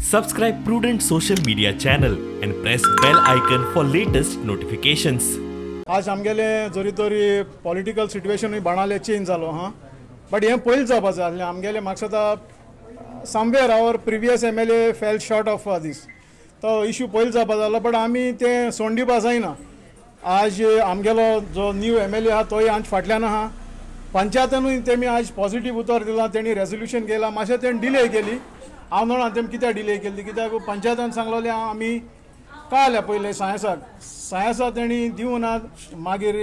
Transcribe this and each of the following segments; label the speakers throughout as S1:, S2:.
S1: Subscribe Prudent social media channel and press bell icon for latest notifications.
S2: आज आमगेले जरी तरी पॉलिटिकल सिट्युएशनूय बाणाले चेंज जालो हां, बट हें पयलीं जावपा जाय आसलें. आमगेलें म्हाका दिसता somewhere our previous MLA fell short of this. तो इशू पयलीं जावपा जालो, बट आमी तें सोडून दिवपा जायना. आज आमगेलो जो न्यू एमएलए आहा, तोय आमच्या फाटल्यान आहा. पंचायतानूय तेमी आज पॉझिटीव उतर दिलां. तेणी रेजोल्युशन केलां. मातशें तेणी डिले केली. हांव जाणा तेमी कित्याक डिले केली. कित्याक पंचायतान सांगलोलें आमी काल पयलें सायन्साक सायन्सा तेणी दिवना. मागीर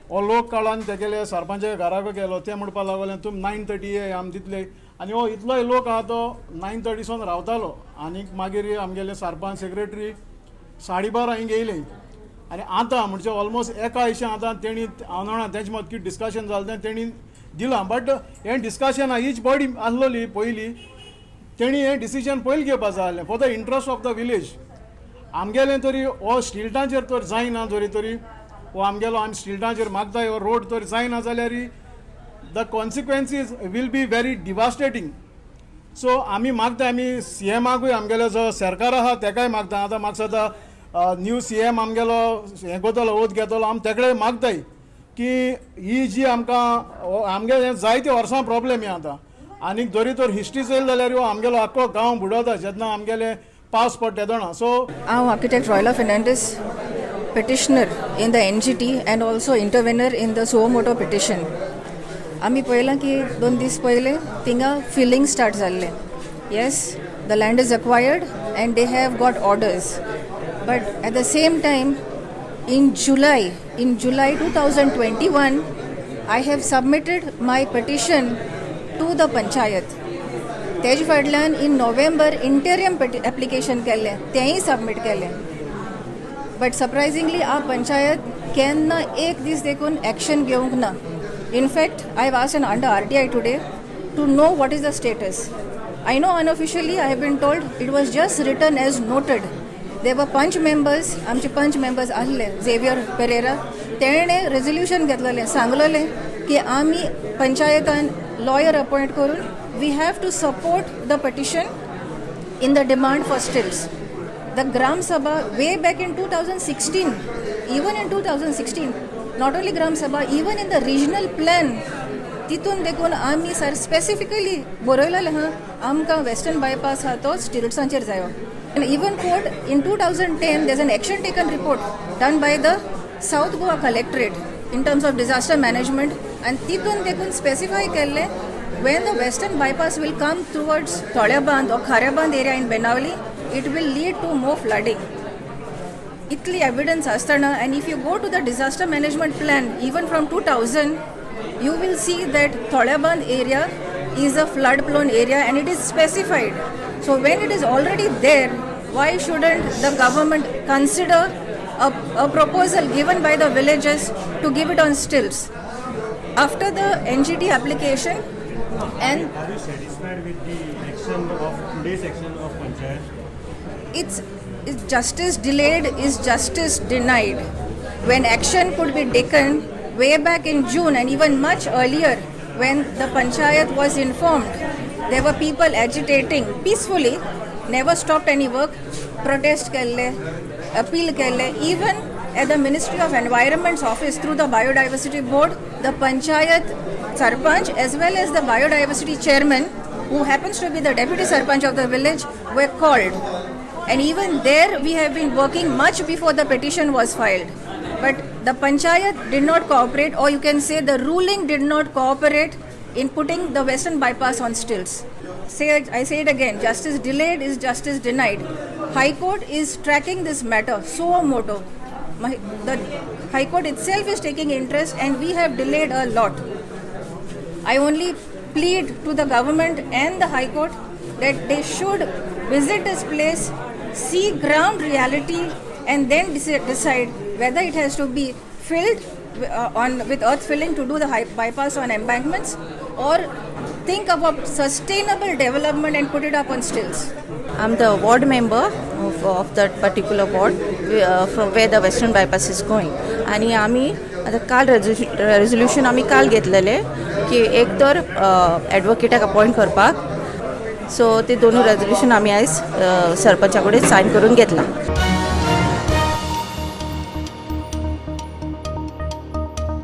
S2: हो लोक काळान तेगेले सरपंचा घराक गेलो. ते म्हणपाक लागले, तुमी 9:30 ये, आमी दितले. आनी हो इतलोय लोक आहा, तो 9:30 सोन रावतालो. आनीक मागीर आमगेले सरपंच, सेक्रेटरी 12:30 हिंग येयले. आनी आतां म्हणजे ऑलमोस्ट एका दिसा आतां तेणी, हांव जाणा तेंचे मदीं कितें डिस्कशन जालें तें, तेणी दिलां. बट हें डिस्कशन हीच बॉडी आसलोली पयलीं, तेणी हें डिसिजन पयलीं घेवपा जाय आसलें for the interest of the village. आमगेलें तरी हो स्टिल्टांचेर तर जायना, जरी तरी हो आमगेलो आमी स्टिल्टांचेर मागता, हो रोड तर जायना जाल्यार the consequences will be very devastating. So आमी मागता, आमी सीएमाकूय, आमगेलो जो सरकार आहा तेकाय मागता. आतां म्हाका दिसता न्यू सीएम आमगेलो हें करतलो, ओथ घेतलो. आमी तेकडे मागताय की ही जी आमकां आमगे जायते वर्सां प्रॉब्लेम हे आतां. आनीक जरी तर हिस्ट्री चोयली जाल्यार हो आमगेलो आख्खो गांव बुडवता जेन्ना आमगेले पावस पडटा तेदोना. सो
S3: हांव architect Royla Fernandes, petitioner in the NGT and also intervener in the suo moto petition. आमी पळयलां की 2 दीस पयले थिंगा फिलींग स्टार्ट जाल्लें. Yes, the land is acquired and they have got orders, but at the same time in July 2021 I have submitted my petition to the panchayat. तेजे फाटल्यान in November इंटरियम application केल्लें, तेंय सबमीट केलें. But surprisingly आ पंचायत केन्ना एक दीस देखून action घेवंक ना. In fact, I was an under RTI today to know what is the status. I know unofficially I have been told it was just written as noted. There were panch members, आमचे पंच members आहले, Xavier Pereira, तेणें resolution घेतलेलें, सांगलेलें की आमी पंचायतान lawyer appoint करून we have to support the petition in the demand for stilts. The Gram Sabha way back in 2016, even in 2016, not only Gram Sabha, even in the regional plan, तितून देखून आमी sir specifically बरयलेलें आहा, आमकां western bypass आहा तो स्टिल्ट्सांचेर जायो. And even court in 2010, there's an action taken report done by the South Goa Collectorate in terms of disaster management, and तितून देखून स्पेसिफाय केल्लें, when the western bypass will come towards Toleband or Khareband area in Benavali, it will lead to more flooding. इतली evidence आसतना, and if you go to the disaster management plan even from 2000, you will see that Toleband area is a flood prone area and it is specified. So when it is already there, why shouldn't the government consider a proposal given by the villagers to give it on stilts? After the NGT application and
S4: Are you satisfied with the action of today's action of panchayat?
S3: It's justice delayed is justice denied. When action could be taken way back in June and even much earlier, when the panchayat was informed, there were people agitating peacefully, never stopped any work, protest केल्ले, appeal केल्ले. Even at the Ministry of Environment's office through the Biodiversity Board, the panchayat sarpanch as well as the biodiversity chairman, who happens to be the deputy sarpanch of the village, were called. And even there, we have been working much before the petition was filed. But the panchayat did not cooperate, or you can say the ruling did not cooperate in putting the western bypass on stilts. I say it again, justice delayed is justice denied. High Court is tracking this matter, suo moto. The High Court itself is taking interest, and we have delayed a lot. I only plead to the government and the High Court that they should visit this place, see ground reality, and then decide whether it has to be filled on with earth filling to do the bypass on embankments or think about sustainable development and put it up on stilts.
S5: I'm the ward member of that particular ward from where the Western Bypass is going. आणि आम्ही आता काल resolution आमी काल घेतलेले की एक तर एडवोकेटाक अपॉयंट करपाक. सो ते दोनूय रेजोल्युशन आमी आयज सरपंचा कडेन सायन करून घेतला.